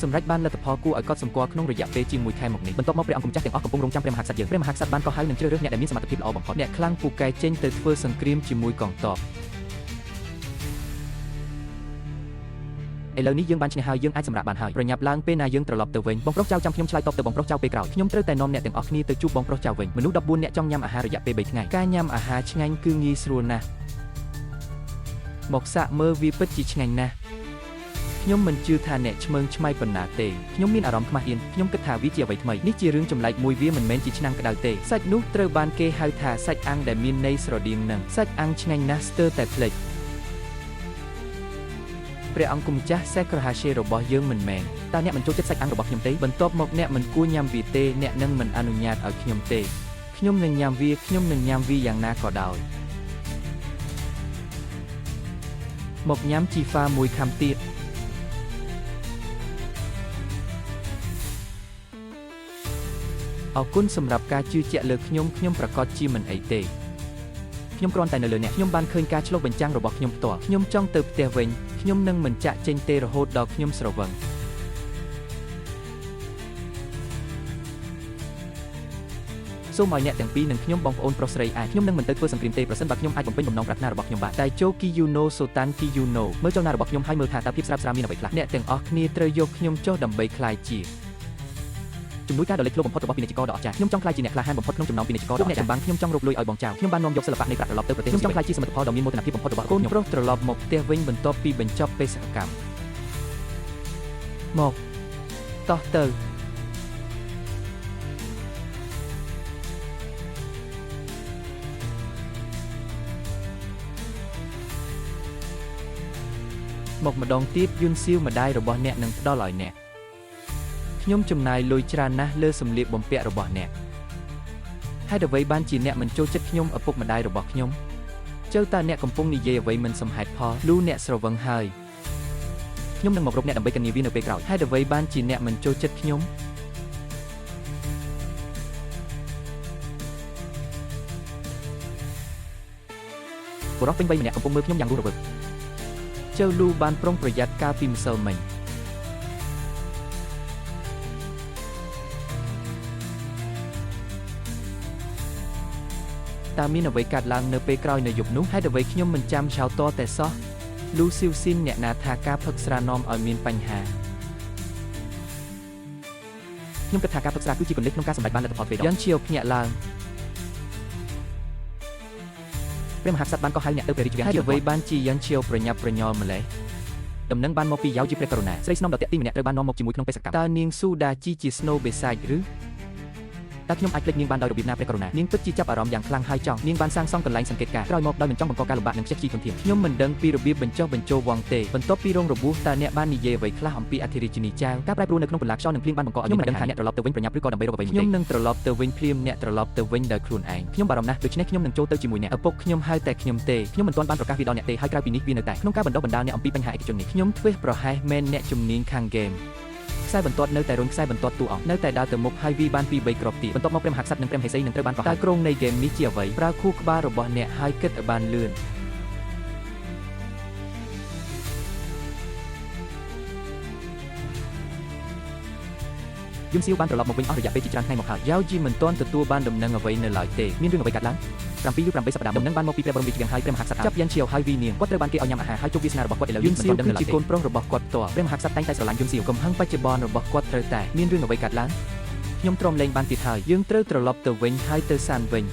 សម្រេចបានលទ្ធផលគួរឲ្យកត់សម្គាល់ក្នុងរយៈពេលជាងមួយខែមកនេះបន្ទាប់មកព្រះអង្គម្ចាស់ទាំងអស់កំពុងរងចាំព្រះមហាក្សត្រយើងព្រះមហាក្សត្របានកោះហៅនិងជ្រើសរើសអ្នកដែលមានសមត្ថភាពល្អបំផុតអ្នកខ្លាំងពូកែចេញទៅធ្វើសង្គ្រាមជាមួយកងទ័ពឥឡូវនេះយើងបានឈ្នះហើយយើងអាចសម្រាកបានហើយប្រញាប់ឡើងពេលណាយើងត្រឡប់ទៅវិញបងប្រុសចៅចាំខ្ញុំឆ្លើយតបទៅបងប្រុសចៅពេលក្រោយខ្ញុំត្រូវតែនាំអ្នកទាំងអស់គ្នាទៅជួបបងប្រុសចៅវិញមនុស្ស14នាក់ចង់ញ៉ាំអាហាររយៈពេល3ថ្ងៃការញ៉ាំអាហារឆ្ងាញ់គឺងាយស្រួលណាស់មកសាកមើលវាពិតជាឆ្ងាញ់ណាស់ខ្ញុំមិនជឿថាអ្នកឆ្មើងឆ្មៃប៉ុណ្ណាទេខ្ញុំមានអារម្មណ៍ខ្មាស់អៀនខ្ញុំគិតថាវាជាអ្វីថ្មីនេះជារឿងចម្លែកមួយវាមិនមែនជាឆ្នាំងក្តៅទេសាច់នោះត្រូវបានគេហៅថាសាច់អាំងដែលមានន័យស្រដៀងនឹងសាច់អាំងឆ្ងាញ់ណាស់ស្ទើរតែភ្លេចព្រះអង្គម្ចាស់សេះក្រហាសេរបស់យើងមិនមែនតើអ្នកមិនចូលចិត្តសាច់អាំងរបស់ខ្ញុំទេបន្ទាប់មកអ្នកមិនគួរញ៉ាំវាទេអ្នកនឹងមិនអនុញ្ញាតឲ្យខ្ញុំទេខ្ញុំនឹងញ៉ាំវាខ្ញុំនឹងញ៉ាំវាយ៉ាងណាក៏ដោយមកញ៉ាំជីហ្វាមួយខាំទៀតអរគុណសម្រាប់ការជឿជាក់លើខ្ញុំខ្ញុំប្រកាសជាមិនអីទេខ្ញុំគ្រាន់តែនៅលើអ្នកខ្ញុំបានឃើញការឆ្លុះបញ្ចាំងរបស់ខ្ញុំផ្ទាល់ខ្ញុំចង់ទៅផ្ទះវិញខ្ញុំនឹងមិនចាក់ចេញទេរហូតដល់ខ្ញុំស្រវឹងសូមឲ្យអ្នកទាំងពីរនិងខ្ញុំបងប្អូនប្រុសស្រីអាចខ្ញុំនឹងមិនទៅធ្វើសង្គ្រាមទេប្រសិនបើខ្ញុំអាចបំពេញបំណងប្រាថ្នារបស់ខ្ញុំបានតែចូលគីយូណូសូតានគីយូណូមើលចលនារបស់ខ្ញុំហើយមើលថាតើភាពស្រាបស្រាមានអ្វីខ្លះអ្នកទាំងអស់គ្នាត្រូវយកខ្ញុំចុះដើម្បីក្លាយជាជំនួយការដ៏លេចធ្លោបំផុតរបស់ពាណិជ្ជករដ៏អស្ចារ្យខ្ញុំចង់ក្លាយជាអ្នកក្លាហានបំផុតក្នុងចំណោមពាណិជ្ជករដ៏អស្ចារ្យខ្ញុំចង់រកលុយឲ្យបងចៅខ្ញុំបាននាំយកសិល្បៈនៃប្រាក់ត្រឡប់ទៅប្រទេសខ្ញុំចង់ក្លាយជាសមិទ្ធផលដ៏មានមោទនភាពបំផុតរបស់កូនប្រុសត្រឡប់មកផ្ទះវិញបន្ទាប់ពីបញ្ចប់បេសកកម្មមកតោះទៅមកម្ដងទៀតយុនសៀវម្ដាយរបស់អ្នកនឹងផ្ដល់ឲ្យអ្នកខ្ញុំចំណាយលុយច្រើនណាស់លើសម្លៀកបំពាក់របស់អ្នកហេតុអ្វីបានជាអ្នកមិនចូលចិត្តខ្ញុំឪពុកម្ដាយរបស់ខ្ញុំចៅតើអ្នកកំពុងនិយាយអ្វីមិនសមហេតុផលលូអ្នកស្រវឹងហើយខ្ញុំនឹងមករកអ្នកដើម្បីកនាវានៅពេលក្រោយហេតុអ្វីបានជាអ្នកមិនចូលចិត្តខ្ញុំបុរសពេញវ័យម្នាក់កំពុងមើលខ្ញុំយ៉ាងរស់រវើកចៅលូបានប្រុងប្រយ័ត្នកាលពីម្សិលមិញតើមានអ្វីកើតឡើងនៅពេលក្រោយនៅយប់នោះហេតុអ្វីខ្ញុំមិនចាំឆៅតតែសោះលូស៊ីវស៊ីនអ្នកណាថាការផឹកស្រានាំឲ្យមានបញ្ហាខ្ញុំគិតថាការផឹកស្រាគឺជាគន្លឹះក្នុងការសម្រេចបានលទ្ធផលទ្វេដងយ៉ាងជាភ្ញាក់ឡើងព្រះមហាក្សត្របានកោះហៅអ្នកទៅព្រះរាជវាំងហេតុអ្វីបានជាយ៉ាងជាប្រញាប់ប្រញាល់ម្ល៉េះដំណឹងបានមកពីយ៉ាវជាព្រះករុណាស្រីស្នំដ៏តាក់ទាញម្នាក់ត្រូវបាននាំមកជាមួយក្នុងបេសកកម្មតើនាងស៊ូដាជីជាស្នូបេសាចឬតើខ្ញុំអាចភ្លេចនាងបានដោយរបៀបណាព្រះករុណានាងពិតជាចាប់អារម្មណ៍យ៉ាងខ្លាំងហើយចង់នាងបានសាងសង់កន្លែងសង្កេតការណ៍ក្រោយមកដោយមិនចង់បង្កការលំបាកនិងខ្ជិះខ្ជាយធនធានខ្ញុំមិនដឹងពីរបៀបបញ្ចុះបញ្ចូលវងទេបន្ទាប់ពីរងរបួសតើអ្នកបាននិយាយអ្វីខ្លះអំពីអធិរាជិនីចៅការប្រែប្រួលនៅក្នុងបន្លាខ្យល់និងភ្លៀងបានបង្កឲ្យខ្ញុំមិនដឹងថាអ្នកត្រឡប់ទៅវិញប្រញាប់ឬក៏ដើម្បីរកអ្វីនោះទេខ្ញុំនឹងត្រឡប់ទៅវិញភ្លាមអ្នកត្រឡប់ទៅវិញដោយខ្លួនឯងខ្ញុំបារម្ភណាស់ដូច្នេះខ្ញុំនឹងចូលទៅជាមួយអ្នកឪពុកខ្ញុំហៅតែខ្ញុំទេខ្ញុំមិនទាន់បានប្រកាសវាដល់អ្នកទេហើយក្រៅពីនេះវានៅតែក្នុងការបណ្ដុះបណ្ដាលអ្នកអំពីបញ្ហាឯកជននេះខ្ញុំធ្វេសប្រហែសមែនអ្នកជំនាញខាងហ្គេមខ្សែបន្ទាត់នៅតែរុញខ្សែបន្ទាត់តួអង្គនៅតែដើរទៅមុខហើយវាបានពី3គ្រាប់ទៀតបន្ទាប់មកព្រះមហាក្សត្រនិងព្រះមហេសីនឹងត្រូវបានកោះហៅតើគ្រោងនៃហ្គេមនេះជាអ្វីប្រើខួរក្បាលរបស់អ្នកហើយគិតឲ្យបានលឿនយុនសៀវបានត្រឡប់មកវិញអស់រយៈពេលជាច្រើនថ្ងៃមកហើយយ៉ាវជីមិនទាន់ទទួលបានដំណឹងអ្វីនៅឡើយទេមានរឿងអ្វីកើតឡើង7ឬ8សប្តាហ៍ដំណឹងបានមកពីព្រះបរមរាជវាំងហើយព្រះមហាក្សត្រចាប់យ៉ាន់ឈៀវហើយវីនាងគាត់ត្រូវបានគេឲ្យញ៉ាំអាហារហើយជោគវាសនារបស់គាត់ឥឡូវនេះមិនទាន់ដឹងនៅឡើយទេកូនប្រុសរបស់គាត់ផ្ទាល់ព្រះមហាក្សត្រតែងតែស្រឡាញ់យុនសៀវកំហឹងបច្ចុប្បន្នរបស់គាត់ត្រូវតែមានរឿងអ្វីកើតឡើងខ្ញុំទ្រាំលែងបានទៀតហើយយើងត្រូវត្រឡប់ទៅវិញហើយទៅសានវិញ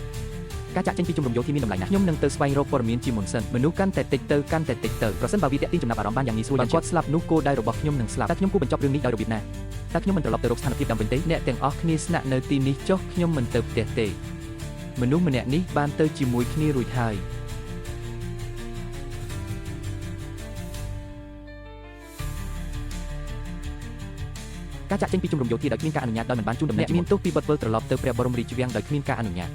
ការចាក់ចេញពីជំរំយោធាមានតម្លៃណាស់ខ្ញុំនឹងទៅស្វែងរកព័ត៌មានជាមុនសិនមនុស្សកាន់តែតិចទៅកាន់តែតិចទៅប្រសិនបើវាតាក់ទាញចំណាប់អារម្មណ៍បានយ៉ាងងាយស្រួលយ៉ាងគាត់ស្លាប់នោះគោលដៅរបស់ខ្ញុំនឹងស្លាប់តែខ្ញុំគួរបញ្ចប់រឿងនេះដោយរបៀបណាតែខ្ញុំមិនត្រឡប់ទៅរកស្ថានភាពដើមវិញទេអ្នកទាំងអស់គ្នាស្នាក់នៅទីនេះចុះខ្ញុំមិនទៅផ្ទះទេមនុស្សម្នាក់នេះបានទៅជាមួយគ្នារួចហើយការចាក់ចេញពីជំរំយោធាដោយគ្មានការអនុញ្ញាតដោយមិនបានជូនដំណឹងអ្នកមានទោសពីបទវិលត្រឡប់ទៅព្រះបរមរាជវាំងដោយគ្មានការអនុញ្ញាត